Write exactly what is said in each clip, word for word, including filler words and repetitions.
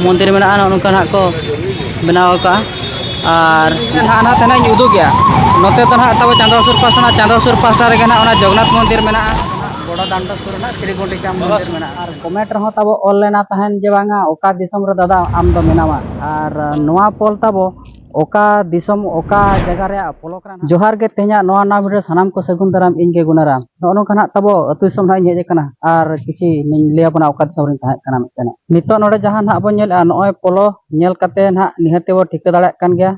ᱢᱚᱱᱫᱤᱨ ᱢᱮᱱᱟᱜᱼᱟ, ᱱᱚᱜᱼᱚ ᱱᱚᱝᱠᱟ ᱱᱟᱦᱟᱜ ᱠᱚ ᱵᱮᱱᱟᱣ ᱟᱠᱟᱫᱼᱟ᱾ ᱟᱨ ᱱᱟᱦᱟᱜ ᱱᱟᱦᱟᱜ ᱛᱮᱱᱟᱜ ᱤᱧ ᱩᱫᱩᱜᱮᱜᱼᱟ, ᱱᱚᱛᱮ ᱫᱚ ᱱᱟᱦᱟᱜ ᱛᱟᱵᱚ ᱪᱟᱸᱫᱚ ᱥᱩᱨ ᱯᱟᱥᱴᱟ, ᱚᱱᱟ ᱪᱟᱸᱫᱚ ᱥᱩᱨ ᱯᱟᱥᱴᱟ ᱨᱮᱜᱮ ᱱᱟᱦᱟᱜ ᱚᱱᱟ ᱡᱚᱜᱚᱱᱱᱟᱛᱷ ᱢᱚᱱᱫᱤᱨ ᱢᱮᱱᱟᱜᱼᱟ, ᱵᱚᱲᱚ ᱫᱟᱱᱰᱚ ᱥᱩᱨ ᱨᱮᱱᱟᱜ ᱥᱨᱤ ᱜᱚᱱᱰᱤᱪᱟᱢ ᱢᱚᱱᱫᱤᱨ ᱢᱮᱱᱟᱜᱼᱟ᱾ ᱟᱨ ᱠᱚᱢᱮᱱᱴ ᱨᱮᱦᱚᱸ ᱛᱟᱵᱚ ᱚᱞ ᱞᱮᱱᱟ ᱛᱟᱦᱮᱱ ᱡᱮ ᱵᱟᱝᱟ, ᱚᱠᱟ ᱫᱤᱥᱚᱢ ᱨᱮ ᱫᱟᱫᱟ ᱟᱢ ᱫᱚ ᱢᱮᱱᱟᱢᱟ? ᱟᱨ ᱱᱚᱣᱟ ᱯᱳᱞ ᱛᱟᱵᱚ ᱚᱠᱟ ᱫᱤᱥᱚᱢ, ᱚᱠᱟ ᱡᱟᱭᱜᱟ ᱨᱮᱭᱟᱜ ᱯᱚᱞᱚᱠ ᱨᱮ ᱱᱟᱦᱟᱜ? ᱡᱚᱦᱟᱨ ᱜᱮ, ᱛᱮᱦᱮᱧᱟᱜ ᱱᱚᱣᱟ ᱱᱟᱣᱟ ᱵᱷᱤᱰᱤᱭᱳ ᱥᱟᱱᱟᱢ ᱠᱚ ᱥᱟᱹᱜᱩᱱ ᱫᱟᱨᱟᱢ, ᱤᱧ ᱜᱮ ᱜᱩᱱᱟᱨᱟᱢ᱾ ᱱᱚᱜᱼᱚ ᱱᱚᱝᱠᱟ ᱱᱟᱦᱟᱜ ᱛᱟᱵᱚ ᱟᱹᱛᱩ ᱫᱤᱥᱚᱢ ᱱᱟᱦᱟᱜ ᱤᱧ ᱦᱮᱡ ᱟᱠᱟᱱᱟ, ᱟᱨ ᱠᱤᱪᱷᱤ ᱞᱤᱧ ᱞᱟᱹᱭ ᱟᱵᱚᱱᱟ ᱚᱠᱟ ᱫᱤᱥᱚᱢ ᱨᱤᱧ ᱛᱟᱦᱮᱸ ᱠᱟᱱᱟ ᱢᱮᱱᱛᱮ ᱱᱟᱦᱟᱜ᱾ ᱱᱤᱛᱚᱜ ᱱᱚᱰᱮ ᱡᱟᱦᱟᱸ ᱱᱟᱦᱟᱜ ᱵᱚᱱ ᱧᱮᱞᱮᱫᱼᱟ, ᱱᱚᱜᱼᱚᱭ ᱯᱚᱞᱚ ᱧᱮᱞ ᱠᱟᱛᱮ ᱱᱟᱦᱟᱜ ᱱᱤᱦᱟᱹᱛ ᱛᱮᱵᱚ ᱴᱷᱤᱠᱟᱹ ᱫᱟᱲᱮᱭᱟᱜ ᱠᱟᱱ ᱜᱮᱭᱟ᱾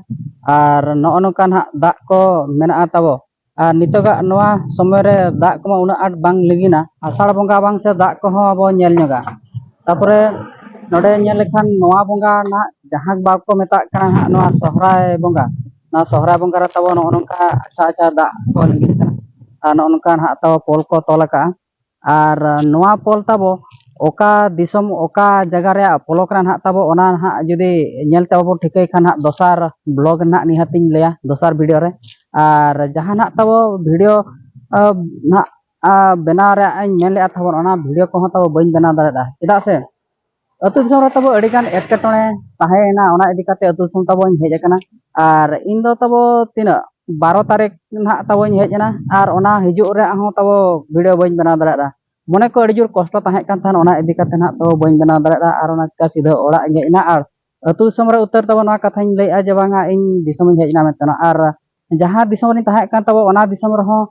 ᱟᱨ ᱱᱚᱜᱼᱚ ᱱᱚᱝᱠᱟ ᱱᱟᱦᱟᱜ ᱫᱟᱜ ᱠᱚ ᱢᱮᱱᱟᱜᱼᱟ ᱛᱟᱵᱚ᱾ ᱟᱨ ᱱᱤᱛᱚᱜᱟᱜ ᱱᱚᱣᱟ ᱥᱚᱢᱚᱭ ᱨᱮ ᱫᱟᱜ ᱠᱚᱢᱟ ᱩᱱᱟᱹᱜ ᱟᱸᱴ ᱵᱟᱝ ᱞᱤᱸᱜᱤᱱᱟ, ᱟᱥᱟᱲ ᱵᱚᱸᱜᱟ ᱵᱟᱝ ᱥᱮ ᱫᱟᱜ ᱠᱚᱦᱚᱸ ᱵᱚ ᱧᱮᱞ ᱧᱚᱜᱟ᱾ ᱛᱟᱯᱚᱨᱮ ᱱᱚᱰᱮ ᱧᱮᱞ ᱞᱮᱠᱷᱟᱱ ᱱᱚᱣᱟ ᱵᱚᱸᱜᱟ ᱱᱟᱦᱟᱜ ᱡᱟᱦᱟᱸ ᱵᱟᱠᱚ ᱢᱮᱛᱟᱜ ᱠᱟᱱᱟ ᱱᱟᱦᱟᱜ ᱱᱚᱣᱟ ᱥᱚᱦᱨᱟᱭ ᱵᱚᱸᱜᱟ, ᱱᱚᱣᱟ ᱥᱚᱦᱨᱟᱭ ᱵᱚᱸᱜᱟ ᱨᱮ ᱛᱟᱵᱚ ᱱᱚᱜᱼᱚ ᱱᱚᱝᱠᱟ ᱟᱪᱪᱷᱟ ᱟᱪᱪᱷᱟ ᱫᱟᱜ ᱠᱚ ᱞᱤᱸᱜᱤᱱ ᱠᱟᱱᱟ᱾ ᱟᱨ ᱱᱚᱜᱼᱚ ᱱᱚᱝᱠᱟ ᱱᱟᱦᱟᱜ ᱛᱟᱵᱚ ᱯᱳᱞ ᱠᱚ ᱛᱚᱞ ᱟᱠᱟᱜᱼᱟ᱾ ᱟᱨ ᱱᱚᱣᱟ ᱯᱳᱞ ᱛᱟᱵᱚ ᱚᱠᱟ ᱫᱤᱥᱚᱢ, ᱚᱠᱟ ᱡᱟᱭᱜᱟ ᱨᱮᱭᱟᱜ ᱯᱚᱞᱚᱠ ᱨᱮ ᱱᱟᱦᱟᱜ ᱛᱟᱵᱚ, ᱚᱱᱟ ᱱᱟᱦᱟᱜ ᱡᱩᱫᱤ ᱧᱮᱞ ᱛᱮ ᱵᱟᱵᱚ ᱴᱷᱤᱠᱟᱹᱭ ᱠᱷᱟᱱ ᱱᱟᱦᱟᱜ ᱫᱚᱥᱟᱨ ᱵᱞᱚᱜ ᱨᱮ ᱱᱟᱦᱟᱜ ᱱᱤᱦᱟᱹᱛᱤᱧ ᱞᱟᱹᱭᱟ, ᱫᱚᱥᱟᱨ ᱵᱷᱤᱰᱤᱭᱳ ᱨᱮ᱾ ᱟᱨ ᱡᱟᱦᱟᱸ ᱱᱟᱦᱟᱜ ᱛᱟᱵᱚ ᱵᱷᱤᱰᱤᱭᱳ, ᱟ, ᱱᱟᱦᱟᱜ, ᱟ, ᱵᱮᱱᱟᱣ ᱨᱮᱭᱟᱜ ᱤᱧ ᱢᱮᱱ ᱞᱮᱫᱼᱟ ᱛᱟᱵᱚᱱ, ᱚᱱᱟ ᱵᱷᱤᱰᱤᱭᱳ ᱠᱚᱦᱚᱸ ᱛᱟᱵᱚ ᱵᱟᱹᱧ ᱵᱮᱱᱟᱣ ᱫᱟᱲᱮᱭᱟᱜᱼᱟ᱾ ᱪᱮᱫᱟᱜ ᱥᱮ ᱟᱹᱛᱩ ᱫᱤᱥᱚᱢ ᱨᱮ ᱛᱟᱵᱚ ᱟᱹᱰᱤᱜᱟᱱ ᱮᱴᱠᱮᱴᱚᱬᱮ ᱛᱟᱦᱮᱸᱭᱮᱱᱟ, ᱚᱱᱟ ᱤᱫᱤ ᱠᱟᱛᱮ ᱟᱹᱛᱩ ᱫᱤᱥᱚᱢ ᱛᱟᱵᱚᱧ ᱦᱮᱡ ᱟᱠᱟᱱᱟ᱾ ᱟᱨ ᱤᱧ ᱫᱚ ᱛᱟᱵᱚ ᱛᱤᱱᱟᱹᱜ ᱵᱟᱨᱚ ᱛᱟᱹᱨᱤᱠᱷ ᱱᱟᱦᱟᱜ ᱛᱟᱵᱚᱧ ᱦᱮᱡ ᱮᱱᱟ, ᱟᱨ ᱚᱱᱟ ᱦᱤᱡᱩᱜ ᱨᱮᱭᱟᱜ ᱦᱚᱸ ᱛᱟᱵᱚ ᱵᱷᱤᱰᱤᱭᱳ ᱵᱟᱹᱧ ᱵᱮᱱᱟᱣ ᱫᱟᱲᱮᱭᱟᱜᱼᱟ᱾ ᱢᱚᱱᱮ ᱠᱚ ᱟᱹᱰᱤ ᱡᱳᱨ ᱠᱚᱥᱴᱚ ᱛᱟᱦᱮᱸ ᱠᱟᱱ ᱛᱟᱦᱮᱱ, ᱚᱱᱟ ᱤᱫᱤ ᱠᱟᱛᱮ ᱱᱟᱦᱟᱜ ᱛᱟᱵᱚ ᱵᱟᱹᱧ ᱵᱮᱱᱟᱣ ᱫᱟᱲᱮᱭᱟᱜᱼᱟ᱾ ᱟᱨ ᱚᱱᱟ ᱪᱤᱠᱟ ᱥᱤᱫᱷᱟᱹ ᱚᱲᱟᱜ ᱤᱧ ᱦᱮᱡ ᱮᱱᱟ᱾ ᱟᱨ ᱟᱹᱛᱩ ᱫᱤᱥᱚᱢ ᱨᱮ ᱩᱛᱟᱹᱨ ᱛᱟᱵᱚ ᱱᱚᱣᱟ ᱠᱟᱛᱷᱟᱧ ᱞᱟᱹᱭᱮᱫᱼᱟ ᱡᱮ ᱵᱟᱝᱟ, ᱤᱧ ᱫᱤᱥᱚᱢᱤᱧ ᱦᱮᱡ ᱮᱱᱟ ᱢᱮᱱᱛᱮ᱾ ᱟᱨ ᱡᱟᱦᱟᱸ ᱫᱤᱥᱚᱢ ᱨᱤᱧ ᱛᱟᱦᱮᱸ ᱠᱟᱱ ᱛᱟᱵᱚ, ᱚᱱᱟ ᱫᱤᱥᱚᱢ ᱨᱮᱦᱚᱸ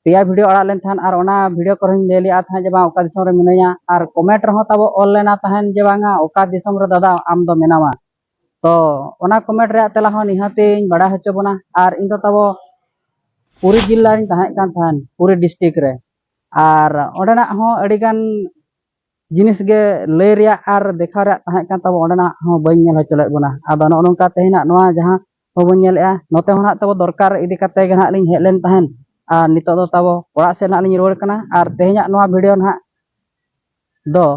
ᱯᱮᱭᱟ ᱵᱷᱤᱰᱤᱭᱳ ᱟᱲᱟᱜ ᱞᱮᱱ ᱛᱟᱦᱮᱸᱫ, ᱟᱨ ᱚᱱᱟ ᱵᱷᱤᱰᱤᱭᱳ ᱠᱚᱨᱮᱧ ᱞᱟᱹᱭ ᱞᱮᱫᱼᱟ ᱛᱟᱦᱮᱸᱫ ᱡᱮ ᱵᱟᱝ ᱚᱠᱟ ᱫᱤᱥᱚᱢ ᱨᱮ ᱢᱤᱱᱟᱹᱧᱟ, ᱟᱨ ᱠᱚᱢᱮᱱᱴ ᱨᱮᱦᱚᱸ ᱛᱟᱵᱚ ᱚᱞ ᱞᱮᱱᱟ ᱛᱟᱦᱮᱸᱫ ᱡᱮ ᱵᱟᱝᱟ ᱚᱠᱟ ᱫᱤᱥᱚᱢ ᱨᱮ ᱫᱟᱫᱟ ᱟᱢ ᱫᱚ ᱢᱮᱱᱟᱢᱟ᱾ ᱛᱚ ᱚᱱᱟ ᱠᱚᱢᱮᱱᱴ ᱨᱮᱭᱟᱜ ᱛᱮᱞᱟ ᱦᱚᱸ ᱱᱤᱦᱟᱹᱛᱤᱧ ᱵᱟᱲᱟᱭ ᱦᱚᱪᱚ ᱵᱚᱱᱟ᱾ ᱟᱨ ᱤᱧ ᱫᱚ ᱛᱟᱵᱚ ᱯᱩᱨᱤ ᱡᱮᱞᱟ ᱨᱤᱧ ᱛᱟᱦᱮᱸ ᱠᱟᱱ ᱛᱟᱦᱮᱸᱫ, ᱯᱩᱨᱤ ᱰᱤᱥᱴᱨᱤᱠᱴ ᱨᱮ᱾ ᱟᱨ ᱚᱸᱰᱮᱱᱟᱜ ᱦᱚᱸ ᱟᱹᱰᱤᱜᱟᱱ ᱡᱤᱱᱤᱥ ᱜᱮ ᱞᱟᱹᱭ ᱨᱮᱭᱟᱜ ᱟᱨ ᱫᱮᱠᱷᱟᱣ ᱨᱮᱭᱟᱜ ᱛᱟᱦᱮᱸ ᱠᱟᱱ ᱛᱟᱵᱚ, ᱚᱸᱰᱮᱱᱟᱜ ᱦᱚᱸ ᱵᱟᱹᱧ ᱧᱮᱞ ᱦᱚᱪᱚ ᱞᱮᱫ ᱵᱚᱱᱟ᱾ ᱟᱫᱚ ᱱᱚᱜᱼᱚ ᱱᱚᱝᱠᱟ ᱛᱮᱦᱮᱧᱟᱜ ᱱᱚᱣᱟ ᱡᱟᱦᱟᱸ ᱦᱚᱸᱵᱚᱱ ᱧᱮᱞᱮᱫᱼᱟ, ᱱᱚᱛᱮ ᱦᱚᱸ ᱱᱟᱦᱟᱜ ᱛᱟᱵᱚ ᱫᱚᱨᱠᱟᱨ ᱤᱫᱤ ᱠᱟᱛᱮ ᱜᱮ ᱱᱟᱦᱟᱜ ᱞᱤᱧ ᱦᱮᱡ ᱞᱮᱱ ᱛᱟᱦᱮᱸᱫ, ᱟᱨ ᱱᱤᱛᱚᱜ ᱫᱚ ᱛᱟᱵᱚ ᱚᱲᱟᱜ ᱥᱮᱫ ᱱᱟᱦᱟᱜ ᱞᱤᱧ ᱨᱩᱣᱟᱹᱲ ᱠᱟᱱᱟ᱾ ᱟᱨ ᱛᱮᱦᱮᱧᱟᱜ ᱱᱚᱣᱟ ᱵᱷᱤᱰᱤᱭᱳ ᱱᱟᱦᱟᱜ ᱫᱚ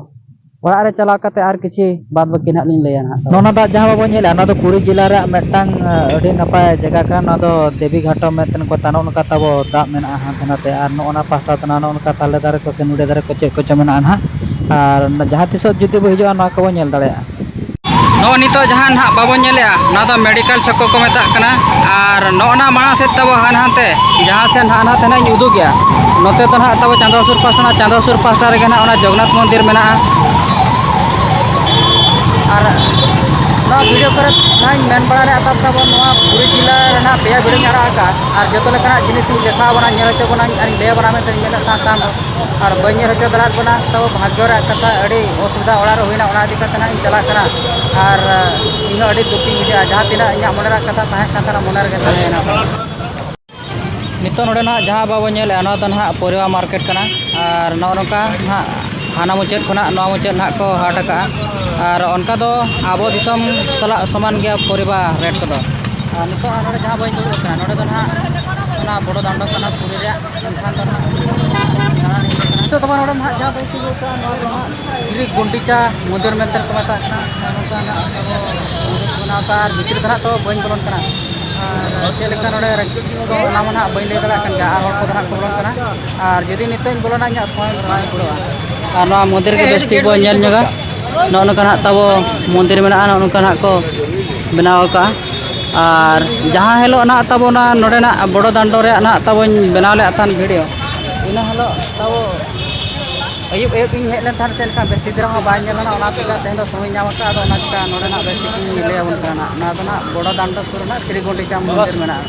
ᱚᱲᱟᱜ ᱨᱮ ᱪᱟᱞᱟᱣ ᱠᱟᱛᱮ ᱟᱨ ᱠᱤᱪᱷᱤ ᱵᱟᱫ ᱵᱟᱹᱠᱤ ᱱᱟᱦᱟᱜ ᱞᱤᱧ ᱞᱟᱹᱭᱟ ᱱᱟᱦᱟᱜ᱾ ᱱᱚᱜᱼᱚ ᱱᱟ ᱫᱟᱜ ᱡᱟᱦᱟᱸ ᱵᱟᱵᱚᱱ ᱧᱮᱞᱟ, ᱱᱚᱣᱟ ᱫᱚ ᱯᱩᱨᱤ ᱡᱮᱞᱟ ᱨᱮᱭᱟᱜ ᱢᱤᱫᱴᱟᱝ, ᱟ, ᱟᱹᱰᱤ ᱱᱟᱯᱟᱭ ᱡᱟᱭᱜᱟ ᱠᱟᱱᱟ᱾ ᱱᱚᱣᱟ ᱫᱚ ᱫᱮᱵᱤ ᱜᱷᱟᱴᱚ ᱢᱮᱱᱛᱮ ᱠᱚ ᱛᱟᱱᱚᱜ ᱱᱚᱝᱠᱟ ᱛᱟᱵᱚ ᱫᱟᱜ ᱢᱮᱱᱟᱜᱼᱟ ᱦᱟᱱᱛᱮ ᱱᱟᱛᱮ, ᱟᱨ ᱱᱚᱜᱼᱚ ᱱᱟ ᱯᱟᱦᱴᱟ ᱫᱚ ᱱᱟᱦᱟᱜ ᱱᱚᱜᱼᱚ ᱱᱚᱝᱠᱟ ᱛᱟᱞᱮ ᱫᱟᱨᱮ ᱠᱚ ᱥᱮ ᱱᱩᱲᱤ ᱫᱟᱨᱮ ᱠᱚ ᱪᱮᱫ ᱠᱚᱪᱚ ᱢᱮᱱᱟᱜᱼᱟ ᱱᱟᱦᱟᱜ᱾ ᱟᱨ ᱡᱟᱦᱟᱸ ᱛᱤᱥᱚᱜ ᱡᱩᱫᱤ ᱵᱚ ᱦᱤᱡᱩᱜᱼᱟ, ᱱᱚᱣᱟ ᱠᱚᱵᱚ ᱧᱮᱞ ᱫᱟᱲᱮᱭᱟᱜᱼᱟ᱾ ᱱᱚᱜᱼᱚᱭ ᱱᱤᱛᱚᱜ ᱡᱟᱦᱟᱸ ᱱᱟᱦᱟᱜ ᱵᱟᱵᱚᱱ ᱧᱮᱞᱮᱜᱼᱟ, ᱱᱚᱣᱟ ᱫᱚ ᱢᱮᱰᱤᱠᱮᱞ ᱪᱷᱚᱠᱚ ᱠᱚ ᱢᱮᱛᱟᱜ ᱠᱟᱱᱟ᱾ ᱟᱨ ᱱᱚᱜᱼᱚ ᱱᱟ ᱢᱟᱲᱟᱝ ᱥᱮᱫ ᱛᱟᱵᱚ ᱦᱟᱱᱟ ᱦᱟᱱᱛᱮ, ᱡᱟᱦᱟᱸ ᱥᱮᱫ ᱱᱟᱦᱟᱜ ᱱᱟᱦᱟᱜ ᱛᱮ ᱱᱟᱦᱟᱜ ᱤᱧ ᱩᱫᱩᱜᱮᱜᱼᱟ, ᱱᱚᱛᱮ ᱫᱚ ᱱᱟᱦᱟᱜ ᱛᱟᱵᱚ ᱪᱟᱸᱫᱽᱨᱚᱥᱩᱨ ᱯᱟᱥᱴᱟ, ᱱᱟᱦᱟᱜ ᱪᱟᱸᱫᱽᱨᱚᱥᱩᱨ ᱯᱟᱥᱴᱟ ᱨᱮᱜᱮ ᱱᱟᱦᱟᱜ ᱚᱱᱟ ᱡᱚᱜᱚᱱᱱᱟᱛᱷ ᱢᱚᱱᱫᱤᱨ ᱢᱮᱱᱟᱜᱼᱟ᱾ ᱟᱨ ᱱᱚᱣᱟ ᱵᱷᱤᱰᱤᱭᱳ ᱠᱚᱨᱮ ᱱᱟᱦᱟᱜ ᱤᱧ ᱢᱮᱱ ᱵᱟᱲᱟ ᱞᱮᱫᱼᱟ, ᱛᱟᱵᱚ ᱱᱚᱣᱟ ᱯᱩᱨᱤ ᱡᱮᱞᱟ ᱨᱮᱱᱟᱜ ᱯᱮᱭᱟ ᱵᱷᱤᱰᱤᱭᱳᱧ ᱟᱲᱟᱜ ᱟᱠᱟᱫᱼᱟ᱾ ᱟᱨ ᱡᱚᱛᱚ ᱞᱮᱠᱟᱱᱟᱜ ᱡᱤᱱᱤᱥ ᱤᱧ ᱫᱮᱠᱷᱟᱣ ᱟᱵᱚᱱᱟ, ᱧᱮᱞ ᱦᱚᱪᱚ ᱵᱚᱱᱟᱧ ᱟᱨᱤᱧ ᱞᱟᱹᱭ ᱟᱵᱚᱱᱟ ᱢᱮᱱᱛᱮᱧ ᱢᱮᱱᱮᱫ ᱛᱟᱦᱮᱸ ᱠᱟᱱ ᱨᱮᱦᱚᱸ, ᱟᱨ ᱵᱟᱹᱧ ᱧᱮᱞ ᱦᱚᱪᱚ ᱫᱟᱲᱮᱭᱟᱜ ᱵᱚᱱᱟ᱾ ᱛᱟᱵᱚ ᱵᱷᱟᱜᱽᱭᱚ ᱨᱮᱭᱟᱜ ᱠᱟᱛᱷᱟ, ᱟᱹᱰᱤ ᱚᱥᱩᱵᱤᱫᱷᱟ ᱚᱲᱟᱜ ᱨᱮ ᱦᱩᱭᱱᱟ, ᱚᱱᱟ ᱤᱫᱤ ᱠᱟᱛᱮ ᱱᱟᱦᱟᱜ ᱤᱧ ᱪᱟᱞᱟᱜ ᱠᱟᱱᱟ᱾ ᱟᱨ ᱤᱧᱦᱚᱸ ᱟᱹᱰᱤ ᱫᱩᱠᱤᱧ ᱵᱩᱡᱷᱟᱹᱣᱟ, ᱡᱟᱦᱟᱸ ᱛᱤᱱᱟᱹᱜ ᱤᱧᱟᱹᱜ ᱢᱚᱱᱮ ᱨᱮᱭᱟᱜ ᱠᱟᱛᱷᱟ ᱛᱟᱦᱮᱸ ᱠᱟᱱ ᱛᱟᱦᱮᱱᱟ, ᱢᱚᱱᱮ ᱨᱮᱜᱮ ᱛᱟᱦᱮᱸᱭᱮᱱᱟ᱾ ᱱᱤᱛᱚᱜ ᱱᱚᱰᱮ ᱱᱟᱦᱟᱜ ᱡᱟᱦᱟᱸ ᱵᱟᱵᱚ ᱧᱮᱞᱮᱫᱼᱟ, ᱱᱚᱣᱟ ᱫᱚ ᱱᱟᱦᱟᱜ ᱯᱚᱨᱤᱵᱟ ᱢᱟᱨᱠᱮᱴ ᱠᱟᱱᱟ᱾ ᱟᱨ ᱱᱚᱜᱼᱚ ᱱᱚᱝᱠᱟ ᱱᱟᱦᱟᱜ ᱦᱟᱱᱟ ᱢᱩᱪᱟᱹᱫ ᱠᱷᱚᱱᱟᱜ ᱱᱚᱣᱟ ᱢᱩᱪᱟᱹᱫ ᱱᱟᱦᱟᱜ ᱠᱚ ᱦᱟᱴ ᱟᱠᱟᱜᱼᱟ᱾ ᱟᱨ ᱚᱱᱠᱟ ᱫᱚ ᱟᱵᱚ ᱫᱤᱥᱚᱢ ᱥᱟᱞᱟᱜ ᱥᱚᱢᱟᱱ ᱜᱮᱭᱟ ᱯᱚᱨᱤᱵᱟ ᱨᱮᱴ ᱠᱚᱫᱚ᱾ ᱟᱨ ᱱᱤᱛᱚᱜ ᱱᱚᱰᱮ ᱡᱟᱦᱟᱸ ᱵᱟᱹᱧ ᱫᱩᱲᱩᱵ ᱟᱠᱟᱱᱟ, ᱱᱚᱰᱮ ᱫᱚ ᱱᱟᱦᱟᱜ ᱚᱱᱟ ᱵᱚᱲᱚ ᱫᱟᱱᱰᱚ ᱠᱟᱱᱟ ᱯᱩᱨᱤ ᱨᱮᱭᱟᱜ᱾ ᱮᱱᱠᱷᱟᱱ ᱫᱚ ᱱᱟᱦᱟᱜ ᱫᱟᱬᱟᱱ ᱦᱤᱡᱩᱜ ᱠᱟᱱᱟ᱾ ᱱᱤᱛᱚᱜ ᱫᱚ ᱱᱚᱰᱮ ᱱᱟᱦᱟᱜ ᱡᱟᱦᱟᱸ ᱵᱟᱹᱧ ᱛᱤᱸᱜᱩ ᱟᱠᱟᱱᱟ, ᱱᱚᱣᱟ ᱫᱚ ᱱᱟᱦᱟᱜ ᱥᱨᱤ ᱜᱚᱱᱰᱤᱪᱟ ᱢᱚᱱᱫᱤᱨ ᱢᱮᱱᱛᱮ ᱠᱚ ᱢᱮᱛᱟᱜ ᱠᱟᱱᱟ᱾ ᱱᱚᱝᱠᱟ ᱱᱟᱦᱟᱜ ᱟᱵᱚ ᱢᱚᱱᱫᱤᱨ ᱠᱚ ᱵᱮᱱᱟᱣ ᱟᱠᱟᱫᱼᱟ᱾ ᱟᱨ ᱵᱷᱤᱛᱤᱨ ᱫᱚ ᱱᱟᱦᱟᱜ ᱛᱚ ᱵᱟᱹᱧ ᱵᱚᱞᱚᱱ ᱠᱟᱱᱟ᱾ ᱟᱨ ᱪᱮᱫ ᱞᱮᱠᱟ ᱱᱚᱰᱮ ᱨᱟᱹᱜᱤ ᱠᱚ, ᱚᱱᱟ ᱢᱟ ᱱᱟᱦᱟᱜ ᱵᱟᱹᱧ ᱞᱟᱹᱭ ᱫᱟᱲᱮᱭᱟᱜ ᱠᱟᱱ ᱜᱮᱭᱟ᱾ ᱟᱨ ᱦᱚᱲ ᱠᱚᱫᱚ ᱱᱟᱦᱟᱜ ᱠᱚ ᱵᱚᱞᱚᱱ ᱠᱟᱱᱟ᱾ ᱟᱨ ᱡᱩᱫᱤ ᱱᱤᱛᱚᱜ ᱤᱧ ᱵᱚᱞᱚᱱᱟ, ᱤᱧᱟᱹᱜ ᱥᱚᱢᱚᱭ ᱵᱟᱭ ᱠᱩᱲᱟᱹᱜᱼᱟ᱾ ᱟᱨ ᱱᱚᱣᱟ ᱢᱚᱱᱫᱤᱨ ᱜᱮ ᱵᱮᱥ ᱴᱷᱤᱠ ᱵᱚᱱ ᱧᱮᱞ ᱧᱚᱜᱟ᱾ ᱱᱚᱜᱼᱚ ᱱᱚᱝᱠᱟ ᱱᱟᱦᱟᱜ ᱛᱟᱵᱚ ᱢᱚᱱᱫᱤᱨ ᱢᱮᱱᱟᱜᱼᱟ, ᱱᱚᱜᱼᱚ ᱱᱚᱝᱠᱟ ᱱᱟᱦᱟᱜ ᱠᱚ ᱵᱮᱱᱟᱣ ᱟᱠᱟᱫᱼᱟ᱾ ᱟᱨ ᱡᱟᱦᱟᱸ ᱦᱤᱞᱳᱜ ᱱᱟᱦᱟᱜ ᱛᱟᱵᱚ ᱚᱱᱟ ᱱᱚᱰᱮᱱᱟᱜ ᱵᱚᱲᱚ ᱫᱟᱱᱰᱚ ᱨᱮᱭᱟᱜ ᱱᱟᱦᱟᱜ ᱛᱟᱵᱚᱧ ᱵᱮᱱᱟᱣ ᱞᱮᱫ ᱛᱟᱦᱮᱱ ᱵᱷᱤᱰᱤᱭᱳ, ᱤᱱᱟᱹ ᱦᱤᱞᱳᱜ ᱛᱟᱵᱚ ᱟᱹᱭᱩᱵ ᱟᱹᱭᱩᱵ ᱤᱧ ᱦᱮᱡ ᱞᱮᱱ ᱛᱟᱦᱮᱸᱫ, ᱪᱮᱫ ᱞᱮᱠᱟ ᱵᱮᱥ ᱴᱷᱤᱠ ᱫᱷᱟᱨᱟ ᱦᱚᱸ ᱵᱟᱭ ᱧᱮᱞ ᱞᱮᱱᱟ, ᱚᱱᱟ ᱪᱤᱠᱟ ᱛᱮᱦᱮᱧ ᱫᱚ ᱥᱚᱢᱚᱭ ᱧᱟᱢ ᱟᱠᱟᱫ, ᱟᱫᱚ ᱚᱱᱟ ᱪᱤᱠᱟ ᱱᱚᱰᱮᱱᱟᱜ ᱵᱮᱥ ᱴᱷᱤᱠ ᱤᱧ ᱞᱟᱹᱭ ᱟᱵᱚᱱ ᱠᱟᱱᱟ ᱱᱟᱦᱟᱜ᱾ ᱱᱚᱣᱟ ᱫᱚ ᱱᱟᱦᱟᱜ ᱵᱚᱲᱚ ᱫᱟᱱᱰᱚ ᱥᱩᱨ ᱨᱮᱱᱟᱜ ᱥᱨᱤ ᱜᱚᱱᱰᱤᱪᱟ ᱢᱚᱱᱫᱤᱨ ᱢᱮᱱᱟᱜᱼᱟ᱾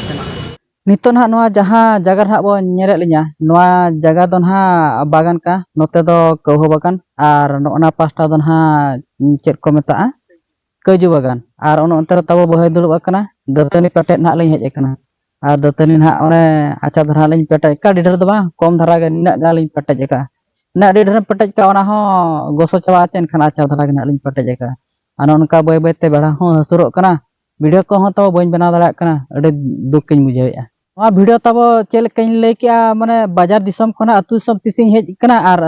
ᱱᱤᱛᱚᱜ ᱱᱟᱦᱟᱜ ᱱᱚᱣᱟ ᱡᱟᱦᱟᱸ ᱡᱟᱭᱜᱟ ᱨᱮ ᱱᱟᱦᱟᱜ ᱵᱚᱱ ᱧᱮᱞᱮᱫ ᱞᱤᱧᱟ, ᱱᱚᱣᱟ ᱡᱟᱭᱜᱟ ᱫᱚ ᱱᱟᱦᱟᱜ ᱵᱟᱜᱟᱱ ᱠᱟᱱᱟ, ᱱᱚᱛᱮ ᱫᱚ ᱠᱟᱹᱣᱦᱟᱹ ᱵᱟᱜᱟᱱ, ᱟᱨ ᱱᱚᱜᱼᱚ ᱱᱟ ᱯᱟᱥᱴᱟ ᱫᱚ ᱱᱟᱦᱟᱜ ᱪᱮᱫ ᱠᱚ ᱢᱮᱛᱟᱜᱼᱟ, ᱠᱟᱹᱡᱩ ᱵᱟᱜᱟᱱ᱾ ᱟᱨ ᱚᱱᱮ ᱚᱱᱛᱮ ᱨᱮ ᱛᱟᱵᱚ ᱵᱟᱹᱦᱩᱭ ᱫᱩᱲᱩᱵ ᱟᱠᱟᱱᱟ, ᱫᱟᱹᱛᱟᱹᱱᱤ ᱯᱮᱴᱮᱡ ᱱᱟᱦᱟᱜ ᱞᱤᱧ ᱦᱮᱡ ᱟᱠᱟᱱᱟ᱾ ᱟᱨ ᱫᱟᱹᱛᱟᱹᱱᱤ ᱱᱟᱦᱟᱜ ᱚᱱᱮ ᱟᱪᱪᱷᱟ ᱫᱷᱟᱨᱟ ᱞᱤᱧ ᱯᱮᱴᱮᱡ ᱟᱠᱟᱫᱼᱟ, ᱟᱹᱰᱤ ᱰᱷᱮᱨ ᱫᱚ ᱵᱟᱝ, ᱠᱚᱢ ᱫᱷᱟᱨᱟ ᱜᱮ, ᱱᱤᱱᱟᱹᱜ ᱜᱟᱱ ᱞᱤᱧ ᱯᱮᱴᱮᱡ ᱟᱠᱟᱫᱼᱟ᱾ ᱩᱱᱟᱹᱜ ᱟᱹᱰᱤ ᱰᱷᱮᱨᱮᱢ ᱯᱮᱴᱮᱡ ᱠᱟᱜᱼᱟ, ᱚᱱᱟ ᱦᱚᱸ ᱜᱚᱥᱚ ᱪᱟᱵᱟᱜᱼᱟ ᱪᱮ, ᱮᱱᱠᱷᱟᱱ ᱟᱪᱪᱷᱟ ᱫᱷᱟᱨᱟ ᱜᱮ ᱱᱟᱦᱟᱜ ᱞᱤᱧ ᱯᱮᱴᱮᱡ ᱟᱠᱟᱫᱼᱟ᱾ ᱟᱨ ᱱᱚᱜᱼᱚ ᱱᱚᱝᱠᱟ ᱵᱟᱹᱭ ᱵᱟᱹᱭ ᱛᱮ ᱵᱮᱲᱟ ᱦᱚᱸ ᱦᱟᱹᱥᱩᱨᱚᱜ ᱠᱟᱱᱟ, ᱵᱷᱤᱰᱤᱭᱳ ᱠᱚᱦᱚᱸ ᱛᱟᱵᱚ ᱵᱟᱹᱧ ᱵᱮᱱᱟᱣ ᱫᱟᱲᱮᱭᱟᱜ ᱠᱟᱱᱟ, ᱟᱹᱰᱤ ᱫᱩᱠ ᱤᱧ ᱵᱩᱡᱷᱟᱹᱣᱮᱫᱼᱟ᱾ ᱱᱚᱣᱟ ᱵᱷᱤᱰᱤᱭᱳ ᱛᱟᱵᱚ ᱪᱮᱫ ᱞᱮᱠᱟᱧ ᱞᱟᱹᱭ ᱠᱮᱜᱼᱟ, ᱢᱟᱱᱮ ᱵᱟᱡᱟᱨ ᱫᱤᱥᱚᱢ ᱠᱷᱚᱱᱟᱜ ᱟᱹᱛᱩ ᱫᱤᱥᱚᱢ ᱛᱤᱥᱤᱧ ᱦᱮᱡ ᱠᱟᱱᱟ, ᱟᱨ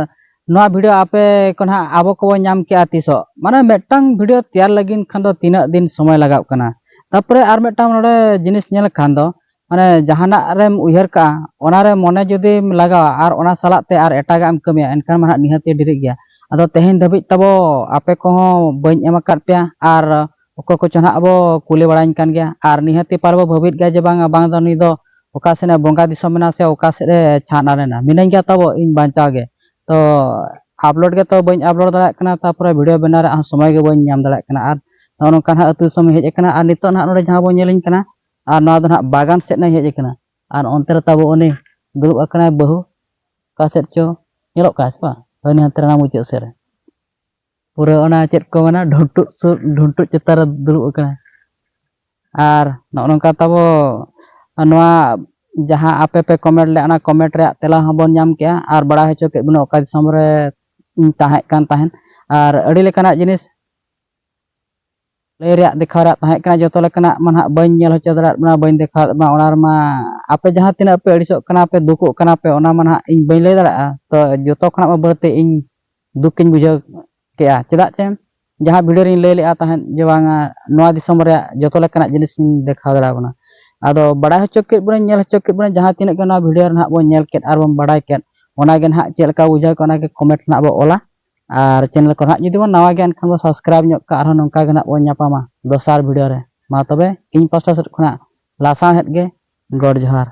ᱱᱚᱣᱟ ᱵᱷᱤᱰᱤᱭᱳ ᱟᱯᱮ ᱠᱚ ᱱᱟᱦᱟᱜ ᱟᱵᱚ ᱠᱚᱵᱚ ᱧᱟᱢ ᱠᱮᱜᱼᱟ ᱛᱤᱥᱚᱜ? ᱢᱟᱱᱮ ᱢᱤᱫᱴᱟᱝ ᱵᱷᱤᱰᱤᱭᱳ ᱛᱮᱭᱟᱨ ᱞᱟᱹᱜᱤᱫ ᱠᱷᱟᱱ ᱫᱚ ᱛᱤᱱᱟᱹᱜ ᱫᱤᱱ ᱥᱚᱢᱚᱭ ᱞᱟᱜᱟᱜ ᱠᱟᱱᱟ? ᱛᱟᱯᱚᱨᱮ ᱟᱨ ᱢᱤᱫᱴᱟᱝ ᱱᱚᱰᱮ ᱡᱤᱱᱤᱥ ᱧᱮᱞ ᱠᱷᱟᱱ ᱫᱚ, ᱢᱟᱱᱮ ᱡᱟᱦᱟᱱᱟᱜ ᱨᱮᱢ ᱩᱭᱦᱟᱹᱨ ᱠᱟᱜᱼᱟ, ᱚᱱᱟᱨᱮ ᱢᱚᱱᱮ ᱡᱩᱫᱤᱢ ᱞᱟᱜᱟᱣᱟ ᱟᱨ ᱚᱱᱟ ᱥᱟᱞᱟᱜ ᱛᱮ ᱟᱨ ᱮᱴᱟᱜᱟᱜ ᱮᱢ ᱠᱟᱹᱢᱤᱭᱟ, ᱮᱱᱠᱷᱟᱱ ᱢᱟ ᱱᱟᱦᱟᱜ ᱱᱤᱦᱟᱹᱛ ᱜᱮ ᱰᱮᱨᱤᱜ ᱜᱮᱭᱟ᱾ ᱟᱫᱚ ᱛᱮᱦᱮᱧ ᱫᱷᱟᱹᱵᱤᱡ ᱛᱟᱵᱚ ᱟᱯᱮ ᱠᱚᱦᱚᱸ ᱵᱟᱹᱧ ᱮᱢ ᱟᱠᱟᱫ ᱯᱮᱭᱟ, ᱟᱨ ᱚᱠᱚᱭ ᱠᱚᱪᱚ ᱱᱟᱦᱟᱜ ᱵᱚ ᱠᱩᱞᱤ ᱵᱟᱲᱟᱧ ᱠᱟᱱ ᱜᱮᱭᱟ, ᱟᱨ ᱱᱤᱦᱟᱹᱛᱤ ᱯᱟᱞᱮ ᱵᱚ ᱵᱷᱟᱹᱵᱤᱛ ᱜᱮᱭᱟ ᱡᱮ ᱵᱟᱝᱟ, ᱵᱟᱝ ᱫᱚ ᱱᱩᱭ ᱫᱚ ᱚᱠᱟ ᱥᱮᱱ ᱮ ᱵᱚᱸᱜᱟ ᱫᱤᱥᱚᱢ ᱮᱱᱟ ᱥᱮ ᱚᱠᱟ ᱥᱮᱫ ᱮ ᱪᱷᱟᱱᱟ ᱞᱮᱱᱟ, ᱢᱤᱱᱟᱹᱧ ᱜᱮᱭᱟ ᱛᱟᱵᱚ ᱤᱧ ᱵᱟᱧᱪᱟᱣ ᱜᱮ᱾ ᱛᱚ ᱟᱯᱞᱳᱰ ᱜᱮᱛᱚ ᱵᱟᱹᱧ ᱟᱯᱞᱳᱰ ᱫᱟᱲᱮᱭᱟᱜ ᱠᱟᱱᱟ, ᱛᱟᱨᱯᱚᱨᱮ ᱵᱷᱤᱰᱤᱭᱳ ᱵᱮᱱᱟᱣ ᱨᱮᱭᱟᱜ ᱦᱚᱸ ᱥᱚᱢᱚᱭ ᱜᱮ ᱵᱟᱹᱧ ᱧᱟᱢ ᱫᱟᱲᱮᱭᱟᱜ ᱠᱟᱱᱟ᱾ ᱟᱨ ᱱᱚᱜᱼᱚ ᱱᱚᱝᱠᱟ ᱱᱟᱦᱟᱜ ᱟᱹᱛᱩ ᱫᱤᱥᱚᱢ ᱤᱧ ᱦᱮᱡ ᱟᱠᱟᱱᱟ, ᱟᱨ ᱱᱤᱛᱚᱜ ᱱᱟᱦᱟᱜ ᱱᱚᱰᱮ ᱡᱟᱦᱟᱸ ᱵᱚᱱ ᱧᱮᱞᱤᱧ ᱠᱟᱱᱟ, ᱟᱨ ᱱᱚᱣᱟ ᱫᱚ ᱱᱟᱦᱟᱜ ᱵᱟᱜᱟᱱ ᱥᱮᱫ ᱤᱧ ᱦᱮᱡ ᱟᱠᱟᱱᱟ᱾ ᱟᱨ ᱚᱱᱛᱮ ᱨᱮ ᱛᱟᱵᱚ ᱩᱱᱤ ᱫᱩᱲᱩᱵ ᱟᱠᱟᱱᱟᱭ ᱵᱟᱹᱦᱩ, ᱚᱠᱟ ᱥᱮᱫ ᱪᱚ ᱧᱮᱞᱚᱜ ᱠᱟᱱᱟ ᱥᱮ ᱵᱟᱝ? ᱦᱟᱹᱱᱤ ᱦᱟᱱᱛᱮ ᱨᱮ ᱚᱱᱟ ᱢᱩᱪᱟᱹᱫ ᱥᱮᱫ ᱨᱮ᱾ ᱯᱩᱨᱟᱹ ᱚᱱᱟ ᱪᱮᱫ ᱠᱚ ᱢᱮᱱᱟ, ᱰᱷᱩᱱᱴᱩᱜ ᱥᱩᱨ, ᱰᱷᱩᱱᱴᱩᱜ ᱪᱮᱛᱟᱱ ᱨᱮ ᱫᱩᱲᱩᱵ ᱟᱠᱟᱱᱟ᱾ ᱟᱨ ᱱᱚᱜᱼᱚ ᱱᱚᱝᱠᱟ ᱛᱟᱵᱚ ᱱᱚᱣᱟ ᱡᱟᱦᱟᱸ ᱟᱯᱮ ᱯᱮ ᱠᱚᱢᱮᱱᱴ ᱞᱮᱫ, ᱚᱱᱟ ᱠᱚᱢᱮᱱᱴ ᱨᱮᱭᱟᱜ ᱛᱮᱞᱟ ᱦᱚᱸᱵᱚᱱ ᱧᱟᱢ ᱠᱮᱜᱼᱟ, ᱟᱨ ᱵᱟᱲᱟᱭ ᱦᱚᱪᱚ ᱠᱮᱫ ᱵᱚᱱᱟ ᱚᱠᱟ ᱫᱤᱥᱚᱢ ᱨᱮ ᱤᱧ ᱛᱟᱦᱮᱸ ᱠᱟᱱ ᱛᱟᱦᱮᱸᱫ, ᱟᱨ ᱟᱹᱰᱤ ᱞᱮᱠᱟᱱᱟᱜ ᱡᱤᱱᱤᱥ ᱞᱟᱹᱭ ᱨᱮᱭᱟᱜ, ᱫᱮᱠᱷᱟᱣ ᱨᱮᱭᱟᱜ ᱛᱟᱦᱮᱸ ᱠᱟᱱᱟ, ᱡᱚᱛᱚ ᱞᱮᱠᱟᱱᱟᱜ ᱢᱟ ᱱᱟᱦᱟᱜ ᱵᱟᱹᱧ ᱧᱮᱞ ᱦᱚᱪᱚ ᱫᱟᱲᱮᱭᱟᱜ ᱵᱚᱱᱟ, ᱵᱟᱹᱧ ᱫᱮᱠᱷᱟᱣ ᱞᱮᱫ ᱵᱚᱱᱟ᱾ ᱚᱱᱟ ᱨᱮᱢᱟ ᱟᱯᱮ ᱡᱟᱦᱟᱸ ᱛᱤᱱᱟᱹᱜ ᱯᱮ ᱟᱹᱲᱤᱥᱚᱜ ᱠᱟᱱᱟ ᱯᱮ, ᱫᱩᱠᱚᱜ ᱠᱟᱱᱟ ᱯᱮ, ᱚᱱᱟ ᱢᱟ ᱱᱟᱦᱟᱜ ᱤᱧ ᱵᱟᱹᱧ ᱞᱟᱹᱭ ᱫᱟᱲᱮᱭᱟᱜᱼᱟ᱾ ᱛᱚ ᱡᱚᱛᱚ ᱠᱷᱚᱱᱟᱜ ᱢᱟ ᱵᱟᱹᱲᱛᱤ ᱤᱧ ᱫᱩᱠ ᱤᱧ ᱵᱩᱡᱷᱟᱹᱣ ᱠᱮᱜᱼᱟ, ᱪᱮᱫᱟᱜ ᱪᱮ ᱡᱟᱦᱟᱸ ᱵᱷᱤᱰᱤᱭᱳ ᱨᱤᱧ ᱞᱟᱹᱭ ᱞᱮᱜᱼᱟ ᱛᱟᱦᱮᱸᱫ ᱡᱮ ᱵᱟᱝᱟ, ᱱᱚᱣᱟ ᱫᱤᱥᱚᱢ ᱨᱮᱭᱟᱜ ᱡᱚᱛᱚ ᱞᱮᱠᱟᱱᱟᱜ ᱡᱤᱱᱤᱥ ᱤᱧ ᱫᱮᱠᱷᱟᱣ ᱫᱟᱲᱮᱭᱟᱵᱚᱱᱟ᱾ ᱟᱫᱚ ᱵᱟᱲᱟᱭ ᱦᱚᱪᱚ ᱠᱮᱫ ᱵᱚᱱᱟᱹᱧ, ᱧᱮᱞ ᱦᱚᱪᱚ ᱠᱮᱫ ᱵᱚᱱᱟᱹᱧ, ᱡᱟᱦᱟᱸ ᱛᱤᱱᱟᱹᱜ ᱜᱮ ᱱᱚᱣᱟ ᱵᱷᱤᱰᱤᱭᱳ ᱨᱮ ᱱᱟᱦᱟᱜ ᱵᱚᱱ ᱧᱮᱞ ᱠᱮᱫ ᱟᱨ ᱵᱚᱱ ᱵᱟᱲᱟᱭ ᱠᱮᱫ, ᱚᱱᱟ ᱜᱮ ᱱᱟᱦᱟᱜ ᱪᱮᱫ ᱞᱮᱠᱟ ᱵᱩᱡᱷᱟᱹᱣ ᱠᱮᱫ, ᱚᱱᱟ ᱜᱮ ᱠᱚᱢᱮᱱᱴ ᱱᱟᱦᱟᱜ ᱵᱚ ᱚᱞᱟ᱾ ᱟᱨ ᱪᱮᱱᱮᱞ ᱠᱚ ᱱᱟᱦᱟᱜ ᱡᱩᱫᱤ ᱵᱚᱱ ᱱᱟᱣᱟ ᱜᱮᱭᱟ, ᱮᱱᱠᱷᱟᱱ ᱵᱚᱱ ᱥᱟᱵᱥᱠᱨᱟᱭᱤᱵᱽ ᱧᱚᱜ ᱠᱟᱜᱼᱟ᱾ ᱟᱨᱦᱚᱸ ᱱᱚᱝᱠᱟ ᱜᱮ ᱱᱟᱦᱟᱜ ᱵᱚᱱ ᱧᱟᱯᱟᱢᱟ ᱫᱚᱥᱟᱨ ᱵᱷᱤᱰᱤᱭᱳ ᱨᱮ᱾ ᱢᱟ ᱛᱚᱵᱮ ᱤᱧ ᱯᱟᱥᱴᱟ ᱥᱮᱫ ᱠᱷᱚᱱᱟᱜ ᱞᱟᱥᱟᱬᱦᱮᱫ ᱜᱮ ᱜᱚᱰ ᱡᱚᱦᱟᱨ᱾